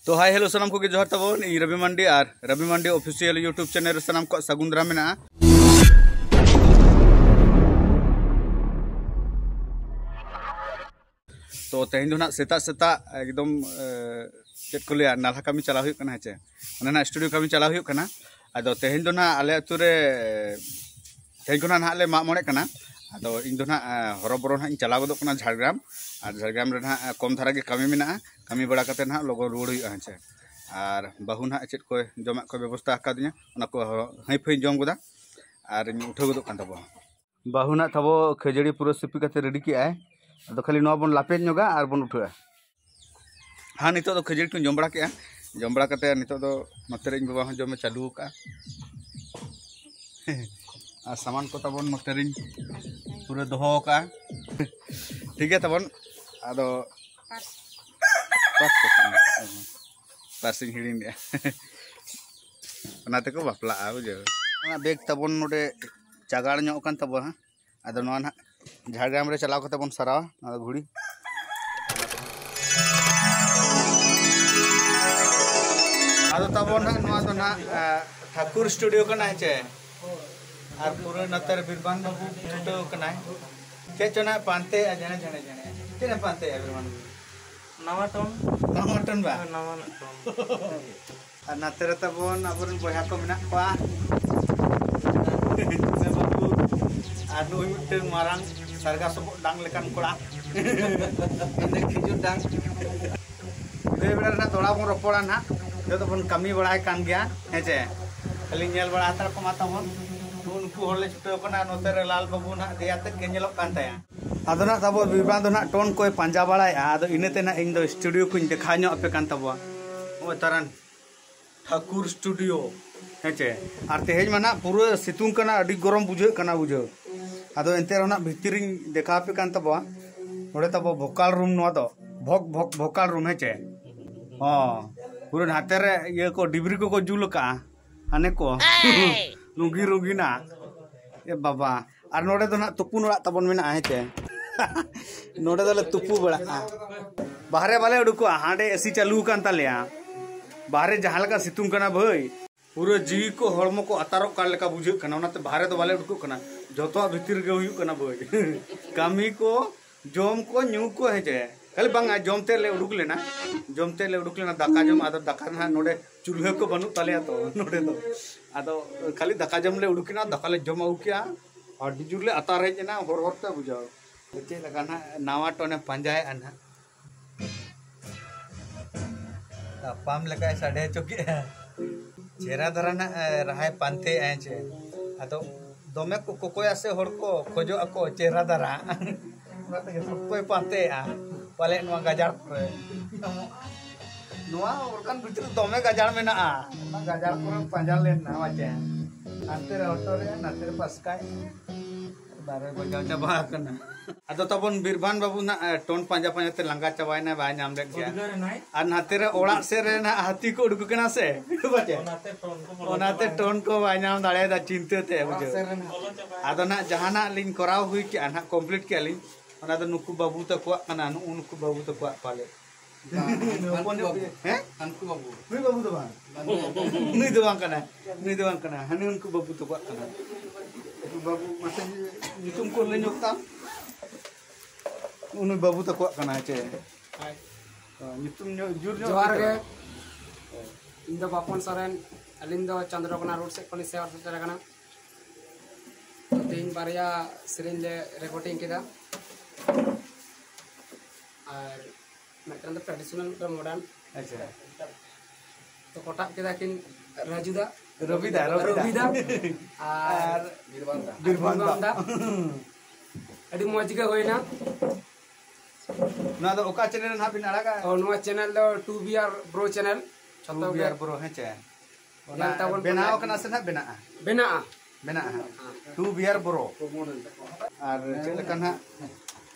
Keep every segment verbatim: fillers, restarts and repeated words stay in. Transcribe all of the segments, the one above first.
ᱛᱚ hi hello ᱥᱟᱱᱟᱢ ᱠᱚᱜᱮ ᱡᱚᱦᱟᱨ ᱛᱟᱵᱚᱱ, ᱤᱧ ᱨᱚᱵᱤ ᱢᱟᱱᱰᱤ ᱟᱨ ᱨᱚᱵᱤ ᱢᱟᱱᱰᱤ ᱚᱯᱷᱤᱥᱤᱭᱟᱞ YouTube ᱪᱮᱱᱮᱞ ᱨᱮ ᱥᱟᱱᱟᱢ ᱠᱚᱣᱟᱜ ᱥᱟᱹᱜᱩᱱ ᱫᱟᱨᱟᱢ ᱢᱮᱱᱟᱜᱼᱟ᱾ ᱛᱚ ᱛᱮᱦᱮᱧ ᱫᱚ ᱱᱟᱜ ᱥᱮᱛᱟᱜ ᱥᱮᱛᱟᱜ ᱮᱠᱫᱚᱢ ᱪᱮᱫ ᱠᱚ ᱞᱟᱹᱭᱟ, ᱱᱟᱞᱦᱟ ᱠᱟᱹᱢᱤ ᱪᱟᱞᱟᱣ ᱦᱩᱭᱩᱜ ᱠᱟᱱᱟ, ᱦᱮᱸ ᱪᱮ? ᱚᱱᱟ ᱱᱟᱜ ᱥᱴᱩᱰᱤᱭᱳ ᱠᱟᱹᱢᱤ ᱪᱟᱞᱟᱣ ᱦᱩᱭᱩᱜ ᱠᱟᱱᱟ᱾ ᱟᱫᱚ ᱛᱮᱦᱮᱧ ᱫᱚ ᱱᱟᱜ ᱟᱞᱮ ᱟᱹᱛᱩ ᱨᱮ ᱛᱮᱦᱮᱧ ᱠᱷᱚᱱᱟᱜ ᱱᱟᱦᱟᱜ ᱞᱮ ᱢᱟᱜ ᱢᱚᱬᱮᱜ ᱠᱟᱱᱟ᱾ ᱟᱫᱚ ᱤᱧ ᱫᱚ ᱱᱟᱦᱟᱜ ᱦᱚᱨᱚᱵᱚᱨᱚ ᱱᱟᱦᱟᱜ ᱤᱧ ᱪᱟᱞᱟᱣ ᱜᱚᱫᱚᱜ ᱠᱟᱱᱟ ᱡᱷᱟᱲᱜᱨᱟᱢ᱾ ᱟᱨ ᱡᱷᱟᱲᱜᱨᱟᱢ ᱨᱮ ᱱᱟᱦᱟᱜ ᱠᱚᱢ ᱫᱷᱟᱨᱟ ᱜᱮ ᱠᱟᱹᱢᱤ ᱢᱮᱱᱟᱜᱼᱟ᱾ ᱠᱟᱹᱢᱤ ᱵᱟᱲᱟ ᱠᱟᱛᱮ ᱱᱟᱦᱟᱜ ᱞᱚᱜᱚᱱ ᱨᱩᱣᱟᱹᱲ ᱦᱩᱭᱩᱜᱼᱟ, ᱦᱮᱸ ᱪᱮ? ᱟᱨ ᱵᱟᱹᱦᱩ ᱱᱟᱦᱟᱜ ᱪᱮᱫ ᱠᱚ ᱡᱚᱢᱟᱜ ᱠᱚ ᱵᱮᱵᱚᱥᱛᱷᱟ ᱟᱠᱟᱫᱤᱧᱟ, ᱚᱱᱟ ᱠᱚ ᱦᱟᱺᱭ ᱯᱷᱟᱹᱭ ᱡᱚᱢ ᱜᱚᱫᱟ᱾ ᱟᱨ ᱤᱧ ᱩᱴᱷᱟᱹᱣ ᱜᱚᱫᱚᱜ ᱠᱟᱱ ᱛᱟᱵᱚᱱᱟ᱾ ᱵᱟᱹᱦᱩ ᱱᱟᱦᱟᱜ ᱛᱟᱵᱚ ᱠᱷᱟᱹᱡᱟᱹᱲᱤ ᱯᱩᱨᱟᱹ ᱥᱤᱯᱤ ᱠᱟᱛᱮ ᱨᱮᱰᱤ ᱠᱮᱜᱼᱟᱭ᱾ ᱟᱫᱚ ᱠᱷᱟᱹᱞᱤ ᱱᱚᱣᱟ ᱵᱚᱱ ᱞᱟᱯᱮᱫ ᱧᱚᱜᱟ ᱟᱨ ᱵᱚᱱ ᱩᱴᱷᱟᱹᱜᱼᱟ᱾ ᱦᱮᱸ, ᱱᱤᱛᱚᱜ ᱫᱚ ᱠᱷᱟᱹᱡᱟᱹᱲᱤ ᱠᱚᱧ ᱡᱚᱢ ᱵᱟᱲᱟ ᱠᱮᱜᱼᱟ᱾ ᱡᱚᱢ ᱵᱟᱲᱟ ᱠᱟᱛᱮ ᱱᱤᱛᱚᱜ ᱫᱚ ᱱᱚᱛᱮ ᱨᱮ ᱤᱧ ᱵᱟᱵᱟ ᱦᱚᱸ ᱡᱚᱢᱮ ᱪᱟᱹᱞᱩ ᱟᱠᱟᱫᱼᱟ᱾ ᱟᱨ ᱥᱟᱢᱟᱱ ᱠᱚ ᱛᱟᱵᱚᱱ ᱱᱚᱛᱮ ᱨᱤᱧ ᱯᱩᱨᱟᱹ ᱫᱚᱦᱚ ᱟᱠᱟᱫᱼᱟ᱾ ᱴᱷᱤᱠ ᱜᱮᱭᱟ ᱛᱟᱵᱚᱱ᱾ ᱟᱫᱚ ᱯᱟᱨᱥᱤᱧ ᱦᱤᱲᱤᱧ ᱞᱮᱜᱼᱟ᱾ ᱚᱱᱟ ᱛᱮᱠᱚ ᱵᱟᱯᱞᱟᱜᱼᱟ, ᱵᱩᱡᱷᱟᱹᱣ᱾ ᱚᱱᱟ ᱵᱮᱜᱽ ᱛᱟᱵᱚᱱ ᱱᱚᱰᱮ ᱪᱟᱜᱟᱲ ᱧᱚᱜ ᱟᱠᱟᱱ ᱛᱟᱵᱚᱱᱟ᱾ ᱟᱫᱚ ᱱᱚᱣᱟ ᱱᱟᱦᱟᱜ ᱡᱷᱟᱲᱜᱨᱟᱢ ᱨᱮ ᱪᱟᱞᱟᱣ ᱠᱟᱛᱮ ᱵᱚᱱ ᱥᱟᱨᱟᱣᱟ ᱱᱚᱣᱟ ᱫᱚ ᱜᱷᱩᱲᱤ᱾ ᱟᱫᱚ ᱛᱟᱵᱚᱱ ᱱᱟᱦᱟᱜ ᱱᱚᱣᱟ ᱫᱚ ᱱᱟᱦᱟᱜ ᱴᱷᱟᱠᱩᱨ ᱥᱴᱩᱰᱤᱭᱳ ᱠᱟᱱᱟ, ᱦᱮᱸ ᱪᱮ? ᱟᱨ ᱯᱩᱨᱟᱹ ᱱᱚᱛᱮ ᱨᱮ ᱵᱤᱨᱵᱟᱱ ᱵᱟᱹᱵᱩ ᱪᱷᱩᱴᱟᱹᱣ ᱠᱟᱱᱟᱭ᱾ ᱪᱮᱫ ᱪᱚ ᱱᱟᱦᱟᱜ ᱯᱟᱱᱛᱮᱭᱟ, ᱡᱮᱱᱮ ᱡᱮᱱᱮ ᱡᱮᱱᱮ᱾ ᱪᱮᱫ ᱮ ᱯᱟᱱᱛᱮᱭᱟ ᱵᱤᱨᱵᱟᱱ ᱵᱟᱹᱵᱩ? ᱱᱟᱣᱟ ᱴᱚᱱ᱾ ᱱᱟᱣᱟ ᱴᱚᱱ ᱵᱟ? ᱦᱮᱸ, ᱱᱟᱣᱟᱱᱟᱜ ᱴᱚᱱ᱾ ᱟᱨ ᱱᱟᱛᱮ ᱨᱮ ᱛᱟᱵᱚᱱ ᱟᱵᱚᱨᱮᱱ ᱵᱚᱭᱦᱟ ᱠᱚ ᱢᱮᱱᱟᱜ ᱠᱚᱣᱟ᱾ ᱟᱨ ᱱᱩᱭ ᱢᱤᱫᱴᱟᱝ ᱢᱟᱨᱟᱝ ᱥᱟᱨᱜᱟ ᱥᱚᱵᱚᱜ ᱰᱟᱝ ᱞᱮᱠᱟᱱ ᱠᱚᱲᱟ᱾ ᱢᱮᱱᱫᱚ ᱠᱷᱤᱡᱩᱨ ᱰᱟᱝ᱾ ᱩᱫᱟᱹᱭ ᱵᱮᱲᱟ ᱨᱮᱱᱟᱜ ᱛᱷᱚᱲᱟ ᱵᱚᱱ ᱨᱚᱯᱚᱲᱟ ᱱᱟᱦᱟᱜ᱾ ᱡᱚᱛᱚ ᱵᱚᱱ ᱠᱟᱹᱢᱤ ᱵᱟᱲᱟᱭ ᱠᱟᱱ ᱜᱮᱭᱟ, ᱦᱮᱸ ᱪᱮ? ᱠᱷᱟᱹᱞᱤ ᱧᱮᱞ ᱵᱟᱲᱟ ᱦᱟᱛᱟᱲ ᱠᱚᱢᱟ ᱛᱟᱵᱚᱱ᱾ ᱩᱱᱠᱩ ᱦᱚᱲ ᱞᱮ ᱪᱷᱩᱴᱟᱹᱣ ᱠᱟᱱᱟ, ᱱᱚᱛᱮ ᱨᱮ ᱞᱟᱞ ᱵᱟᱹᱵᱩ ᱱᱟᱦᱟᱜ ᱫᱮᱭᱟ ᱛᱮᱫ ᱜᱮ ᱧᱮᱞᱚᱜ ᱠᱟᱱ ᱛᱟᱭᱟ᱾ ᱟᱫᱚ ᱱᱟᱦᱟᱜ ᱛᱟᱵᱚ ᱵᱤᱨᱵᱟᱝ ᱫᱚ ᱱᱟᱦᱟᱜ ᱴᱚᱱ ᱠᱚᱭ ᱯᱟᱸᱡᱟ ᱵᱟᱲᱟᱭᱮᱫᱼᱟ᱾ ᱟᱫᱚ ᱤᱱᱟᱹᱛᱮ ᱱᱟᱦᱟᱜ ᱤᱧ ᱫᱚ ᱥᱴᱩᱰᱤᱭᱳ ᱠᱚᱧ ᱫᱮᱠᱷᱟᱣ ᱧᱚᱜ ᱟᱯᱮ ᱠᱟᱱ ᱛᱟᱵᱚᱣᱟ᱾ ᱱᱚᱜᱼᱚᱭ ᱛᱟᱨᱟᱱ ᱴᱷᱟᱠᱩᱨ ᱥᱴᱩᱰᱤᱭᱳ, ᱦᱮᱸ ᱪᱮ? ᱟᱨ ᱛᱮᱦᱮᱧ ᱢᱟ ᱱᱟᱦᱟᱜ ᱯᱩᱨᱟᱹ ᱥᱤᱛᱩᱝ ᱠᱟᱱᱟ, ᱟᱹᱰᱤ ᱜᱚᱨᱚᱢ ᱵᱩᱡᱷᱟᱹᱜ ᱠᱟᱱᱟ, ᱵᱩᱡᱷᱟᱹᱣ᱾ ᱟᱫᱚ ᱮᱱᱛᱮ ᱨᱮᱦᱚᱸ ᱱᱟᱦᱟᱜ ᱵᱷᱤᱛᱤᱨᱤᱧ ᱫᱮᱠᱷᱟᱣ ᱟᱯᱮ ᱠᱟᱱ ᱛᱟᱵᱚᱣᱟ᱾ ᱱᱚᱰᱮ ᱛᱟᱵᱚ ᱵᱷᱳᱠᱟᱞ ᱨᱩᱢ ᱱᱚᱣᱟ ᱫᱚ, ᱵᱷᱚᱠ ᱵᱷᱚᱠ ᱵᱷᱳᱠᱟᱞ ᱨᱩᱢ, ᱦᱮᱸ ᱪᱮ? ᱦᱚᱸ, ᱯᱩᱨᱟᱹ ᱱᱟᱛᱮ ᱨᱮ ᱤᱭᱟᱹ ᱠᱚ, ᱰᱤᱵᱨᱤ ᱠᱚᱠᱚ ᱡᱩᱞ ᱟᱠᱟᱜᱼᱟ, ᱦᱟᱱᱮ ᱠᱚ ᱨᱩᱸᱜᱤ ᱨᱩᱸᱜᱤᱱᱟᱜ᱾ ᱮ ᱵᱟᱵᱟ, ᱟᱨ ᱱᱚᱰᱮ ᱫᱚ ᱱᱟᱦᱟᱜ ᱛᱩᱯᱩᱱ ᱚᱲᱟᱜ ᱛᱟᱵᱚᱱ ᱢᱮᱱᱟᱜᱼᱟ, ᱦᱮᱸ ᱪᱮ? ᱱᱚᱰᱮ ᱫᱚᱞᱮ ᱛᱩᱯᱩ ᱵᱟᱲᱟᱜᱼᱟ᱾ ᱵᱟᱦᱨᱮ ᱵᱟᱞᱮ ᱩᱰᱩᱠᱚᱜᱼᱟ, ᱦᱟᱸᱰᱮ ᱮᱥᱤ ᱪᱟᱹᱞᱩ ᱟᱠᱟᱱ ᱛᱟᱞᱮᱭᱟ᱾ ᱵᱟᱦᱨᱮ ᱡᱟᱦᱟᱸ ᱞᱮᱠᱟ ᱥᱤᱛᱩᱝ ᱠᱟᱱᱟ ᱵᱷᱟᱹᱭ, ᱯᱩᱨᱟᱹ ᱡᱤᱣᱤ ᱠᱚ ᱦᱚᱲᱢᱚ ᱠᱚ ᱟᱛᱟᱨᱚᱜ ᱠᱟᱱ ᱞᱮᱠᱟ ᱵᱩᱡᱷᱟᱹᱜ ᱠᱟᱱᱟ, ᱚᱱᱟᱛᱮ ᱵᱟᱦᱨᱮ ᱫᱚ ᱵᱟᱞᱮ ᱩᱰᱩᱠᱚᱜ ᱠᱟᱱᱟ᱾ ᱡᱚᱛᱚᱣᱟᱜ ᱵᱷᱤᱛᱤᱨ ᱨᱮᱜᱮ ᱦᱩᱭᱩᱜ ᱠᱟᱱᱟ ᱵᱷᱟᱹᱭ᱾ ᱠᱟᱹᱢᱤ ᱠᱚ, ᱡᱚᱢ ᱠᱚ, ᱧᱩ ᱠᱚ, ᱦᱮᱸ ᱪᱮ? ᱠᱷᱟᱹᱞᱤ ᱵᱟᱝᱟ, ᱡᱚᱢ ᱛᱮ ᱞᱮ ᱩᱰᱩᱠ ᱞᱮᱱᱟ, ᱡᱚᱢ ᱛᱮ ᱞᱮ ᱩᱰᱩᱠ ᱞᱮᱱᱟ ᱫᱟᱠᱟ ᱡᱚᱢ᱾ ᱟᱫᱚ ᱫᱟᱠᱟ ᱨᱮ ᱱᱟᱦᱟᱜ ᱱᱚᱰᱮ ᱪᱩᱞᱦᱟᱹ ᱠᱚ ᱵᱟᱹᱱᱩᱜ ᱛᱟᱞᱮᱭᱟ ᱛᱚ ᱱᱚᱰᱮ ᱫᱚ᱾ ᱟᱫᱚ ᱠᱷᱟᱹᱞᱤ ᱫᱟᱠᱟ ᱡᱚᱢ ᱞᱮ ᱩᱰᱩᱠ ᱮᱱᱟ, ᱫᱟᱠᱟ ᱞᱮ ᱡᱚᱢ ᱟᱹᱜᱩ ᱠᱮᱜᱼᱟ᱾ ᱟᱹᱰᱤ ᱡᱳᱨ ᱞᱮ ᱟᱛᱟᱨ ᱦᱮᱡ ᱮᱱᱟ ᱦᱚᱨ ᱦᱚᱨ ᱛᱮ, ᱵᱩᱡᱷᱟᱹᱣ᱾ ᱪᱮᱫ ᱞᱮᱠᱟ ᱱᱟᱦᱟᱜ ᱱᱟᱣᱟ ᱴᱚᱱᱮ ᱯᱟᱸᱡᱟᱭᱮᱫᱼᱟ ᱱᱟᱦᱟᱜ᱾ ᱛᱟᱯᱟᱢ ᱞᱮᱠᱟᱭ ᱥᱟᱰᱮ ᱦᱚᱪᱚ ᱠᱮᱜᱼᱟ᱾ ᱪᱮᱦᱨᱟ ᱫᱷᱟᱨᱟ ᱱᱟᱜ, ᱮ, ᱨᱟᱦᱟᱭ ᱯᱟᱱᱛᱮᱭᱮᱜᱼᱟᱭ ᱪᱮ᱾ ᱟᱫᱚ ᱫᱚᱢᱮ ᱠᱚ ᱠᱚᱠᱚᱭᱟ ᱥᱮ ᱦᱚᱲ ᱠᱚ, ᱠᱷᱚᱡᱚᱜ ᱟᱠᱚ ᱪᱮᱦᱨᱟ ᱫᱷᱟᱨᱟ᱾ ᱚᱱᱟ ᱛᱮᱜᱮ ᱥᱚᱠᱛᱚᱭ ᱯᱟᱱᱛᱮᱭᱮᱜᱼᱟ᱾ ᱯᱟᱞᱮᱫ ᱱᱚᱣᱟ ᱜᱟᱡᱟᱲ ᱠᱚᱨᱮ᱾ ᱱᱚᱣᱟ ᱚᱨᱜᱟᱱ ᱵᱷᱤᱛᱨᱤ ᱫᱚᱢᱮ ᱜᱟᱡᱟᱲ ᱢᱮᱱᱟᱜᱼᱟ᱾ ᱚᱱᱟ ᱜᱟᱡᱟᱲ ᱠᱚᱨᱮ ᱯᱟᱸᱡᱟ ᱞᱮᱱ ᱱᱟᱣᱟ ᱪᱮ᱾ ᱦᱟᱱᱛᱮ ᱨᱮ ᱦᱚᱴᱚᱨ ᱮᱜᱼᱟ, ᱱᱟᱛᱮ ᱨᱮ ᱯᱟᱥᱠᱟᱭ᱾ ᱫᱟᱨᱮ ᱵᱟᱡᱟᱣ ᱪᱟᱵᱟ ᱟᱠᱟᱱᱟ᱾ ᱟᱫᱚ ᱛᱟᱵᱚᱱ ᱵᱤᱨᱵᱟᱱ ᱵᱟᱹᱵᱩ ᱱᱟᱜ, ᱮ, ᱴᱚᱱ ᱯᱟᱸᱡᱟ ᱯᱟᱸᱡᱟ ᱛᱮ ᱞᱟᱸᱜᱟ ᱪᱟᱵᱟᱭᱮᱱᱟ, ᱵᱟᱭ ᱧᱟᱢ ᱞᱮᱫ ᱜᱮᱭᱟ᱾ ᱟᱨ ᱱᱟᱛᱮ ᱨᱮ ᱚᱲᱟᱜ ᱥᱮᱫ ᱨᱮ ᱱᱟᱜ ᱦᱟᱹᱛᱤ ᱠᱚ ᱩᱰᱩᱠ ᱟᱠᱟᱱᱟ ᱥᱮ, ᱯᱟᱪᱮ? ᱚᱱᱟᱛᱮ ᱴᱚᱱ ᱠᱚ ᱵᱟᱭ ᱧᱟᱢ ᱫᱟᱲᱮᱭᱟᱫᱟ ᱪᱤᱱᱛᱟᱹ ᱛᱮ, ᱵᱩᱡᱷᱟᱹᱣ᱾ ᱟᱫᱚ ᱱᱟᱜ ᱡᱟᱦᱟᱱᱟᱜ ᱞᱤᱧ ᱠᱚᱨᱟᱣ ᱦᱩᱭ ᱠᱮᱜᱼᱟ, ᱱᱟᱜ ᱠᱚᱢᱯᱞᱤᱴ ᱠᱮᱜᱼᱟ ᱞᱤᱧ, ᱚᱱᱟ ᱫᱚ ᱱᱩᱠᱩ ᱵᱟᱹᱵᱩ ᱛᱟᱠᱚᱣᱟᱜ ᱠᱟᱱᱟ, ᱱᱩᱜᱼᱩ ᱱᱩᱠᱩ ᱵᱟᱹᱵᱩ ᱛᱟᱠᱚᱣᱟᱜ ᱯᱟᱞᱮ᱾ ᱦᱚᱯᱚᱱ ᱧᱚᱜ ᱜᱮ᱾ ᱦᱮᱸ? ᱦᱟᱱᱠᱩ ᱵᱟᱹᱵᱩ᱾ ᱱᱩᱭ ᱵᱟᱹᱵᱩ ᱫᱚ ᱵᱟᱝ᱾ ᱱᱩᱭ ᱫᱚ ᱵᱟᱝ ᱠᱟᱱᱟᱭ᱾ ᱱᱩᱭ ᱫᱚ ᱵᱟᱝ ᱠᱟᱱᱟᱭ᱾ ᱦᱟᱱᱤ ᱩᱱᱠᱩ ᱵᱟᱹᱵᱩ ᱛᱟᱠᱚᱣᱟᱜ ᱠᱟᱱᱟ᱾ ᱩᱱᱠᱩ ᱵᱟᱹᱵᱩ, ᱢᱟᱥᱮ ᱧᱩᱛᱩᱢ ᱠᱚ ᱞᱟᱹᱭ ᱧᱚᱜ ᱛᱟᱢ᱾ ᱩᱱᱤ ᱵᱟᱹᱵᱩ ᱛᱟᱠᱚᱣᱟᱜ ᱠᱟᱱᱟ ᱪᱮ? ᱦᱳᱭ᱾ ᱧᱩᱛᱩᱢ ᱧᱚᱜ, ᱡᱳᱨ ᱧᱚᱜ ᱡᱚᱦᱟᱨ ᱞᱟᱹᱭ ᱜᱮ᱾ ᱛᱟᱞᱟᱝ᱾ ᱤᱧ ᱫᱚ ᱵᱟᱯᱚᱱ ᱥᱚᱨᱮᱱ᱾ ᱟᱹᱞᱤᱧ ᱫᱚ ᱪᱚᱱᱫᱨᱚᱠᱳᱱᱟ ᱨᱳᱰ ᱥᱮᱫ ᱠᱷᱚᱱ ᱞᱤᱧ ᱥᱮᱴᱮᱨ ᱟᱠᱟᱱᱟ᱾ ᱛᱮᱦᱮᱧ ᱵᱟᱨᱭᱟ ᱥᱮᱨᱮᱧ ᱞᱮ ᱨᱮᱠᱚᱨᱰᱤᱝ ᱠᱮᱫᱟ᱾ ᱟᱨ ᱢᱤᱫᱴᱟᱝ ᱫᱚ ᱴᱨᱟᱰᱤᱥᱚᱱᱟᱞ, ᱢᱤᱫᱴᱟᱝ ᱢᱚᱰᱟᱨᱱ᱾ ᱟᱪᱪᱷᱟ᱾ ᱛᱚ ᱠᱚᱴᱟᱵ ᱠᱮᱫᱟ ᱠᱤᱱ ᱨᱟᱡᱩ ᱫᱟ, ᱨᱚᱵᱤ ᱫᱟ, ᱨᱚᱵᱤ ᱫᱟ᱾ ᱨᱚᱵᱤ ᱫᱟ᱾ ᱟᱨ ᱟᱨ ᱵᱤᱨᱵᱟᱱ ᱫᱟ᱾ ᱵᱤᱨᱵᱟᱱ ᱫᱟ᱾ ᱵᱤᱨᱵᱟᱱ ᱫᱟ᱾ ᱟᱹᱰᱤ ᱢᱚᱡᱽ ᱜᱮ ᱦᱩᱭᱱᱟ᱾ ᱱᱚᱣᱟ ᱫᱚ ᱚᱠᱟ ᱪᱮᱱᱮᱞ ᱨᱮ ᱱᱟᱦᱟᱜ ᱵᱤᱱ ᱟᱲᱟᱜᱟ? ᱚ, ᱱᱚᱣᱟ ᱪᱮᱱᱮᱞ ᱫᱚ ᱴᱩ ᱵᱤ ᱟᱨ ᱵᱨᱳ ᱪᱮᱱᱮᱞ᱾ ᱡᱷᱚᱛᱚ ᱴᱩ ᱵᱤ ᱟᱨ ᱜᱮ ᱵᱨᱳ, ᱦᱮᱸ ᱪᱮ? ᱚᱱᱟ ᱧᱮᱞ ᱛᱟᱵᱚᱱ ᱵᱮᱱᱟᱣ ᱯᱮ᱾ ᱠᱟᱱᱟ ᱥᱮ ᱱᱟᱦᱟᱜ ᱵᱮᱱᱟᱜᱼᱟ? ᱵᱮᱱᱟᱜᱼᱟ᱾ ᱵᱮᱱᱟᱜᱼᱟ ᱦᱟᱸᱜ᱾ ᱦᱮᱸ᱾ ᱴᱩ ᱵᱤ ᱟᱨ ᱵᱨᱳ᱾ ᱟᱨ ᱪᱮᱫ ᱞᱮᱠᱟ ᱱᱟᱦᱟᱜ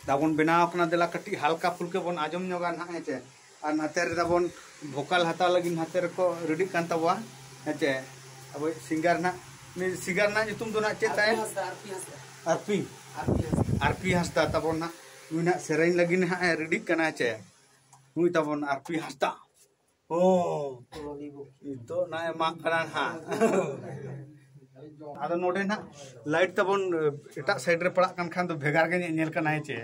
ᱛᱟᱵᱚᱱ ᱵᱮᱱᱟᱣ ᱠᱟᱱᱟ, ᱫᱮᱞᱟ ᱠᱟᱹᱴᱤᱡ ᱦᱟᱞᱠᱟ ᱯᱷᱩᱞᱠᱟᱹ ᱵᱚᱱ ᱟᱸᱡᱚᱢ ᱧᱚᱜᱟ ᱱᱟᱦᱟᱜ, ᱦᱮᱸ ᱪᱮ? ᱟᱨ ᱱᱟᱛᱮ ᱨᱮ ᱛᱟᱵᱚᱱ ᱵᱷᱳᱠᱟᱞ ᱦᱟᱛᱟᱣ ᱞᱟᱹᱜᱤᱫ ᱱᱟᱛᱮ ᱨᱮᱠᱚ ᱨᱮᱰᱤᱜ ᱠᱟᱱ ᱛᱟᱵᱚᱣᱟ, ᱦᱮᱸ ᱪᱮ? ᱟᱵᱚᱭᱤᱡ ᱥᱤᱝᱜᱟᱨ ᱱᱟᱦᱟᱜ, ᱩᱱᱤ ᱥᱤᱝᱜᱟᱨ ᱱᱟᱦᱟᱜ ᱧᱩᱛᱩᱢ ᱫᱚ ᱱᱟᱦᱟᱜ ᱪᱮᱫ ᱛᱟᱭ? ᱟᱨᱯᱤ ᱦᱟᱸᱥᱫᱟ, ᱟᱨᱯᱤ ᱦᱟᱸᱥᱫᱟ᱾ ᱟᱨᱯᱤ? ᱟᱨᱯᱤ ᱦᱟᱸᱥᱫᱟ᱾ ᱟᱨᱯᱤ ᱦᱟᱸᱥᱫᱟ ᱛᱟᱵᱚᱱ ᱱᱟᱦᱟᱜ, ᱱᱩᱭ ᱱᱟᱦᱟᱜ ᱥᱮᱨᱮᱧ ᱞᱟᱹᱜᱤᱫ ᱱᱟᱦᱟᱜ ᱮ ᱨᱮᱰᱤᱜ ᱠᱟᱱᱟ, ᱦᱮᱸ ᱪᱮ? ᱱᱩᱭ ᱛᱟᱵᱚᱱ ᱟᱨ ᱯᱤ ᱦᱟᱸᱥᱫᱟ᱾ ᱚ, ᱱᱤᱛᱚᱜ ᱱᱟ ᱮᱢᱟᱜ ᱠᱟᱱᱟ ᱱᱟᱦᱟᱜ᱾ ᱟᱫᱚ ᱱᱚᱰᱮ ᱱᱟᱦᱟᱜ ᱞᱟᱭᱤᱴ ᱛᱟᱵᱚᱱ ᱮᱴᱟᱜ ᱥᱟᱭᱤᱰ ᱨᱮ ᱯᱟᱲᱟᱜ ᱠᱟᱱ ᱠᱷᱟᱱ ᱫᱚ ᱵᱷᱮᱜᱟᱨ ᱜᱮ ᱧᱮᱧᱮᱞ ᱠᱟᱱᱟ, ᱦᱮᱸ ᱪᱮ?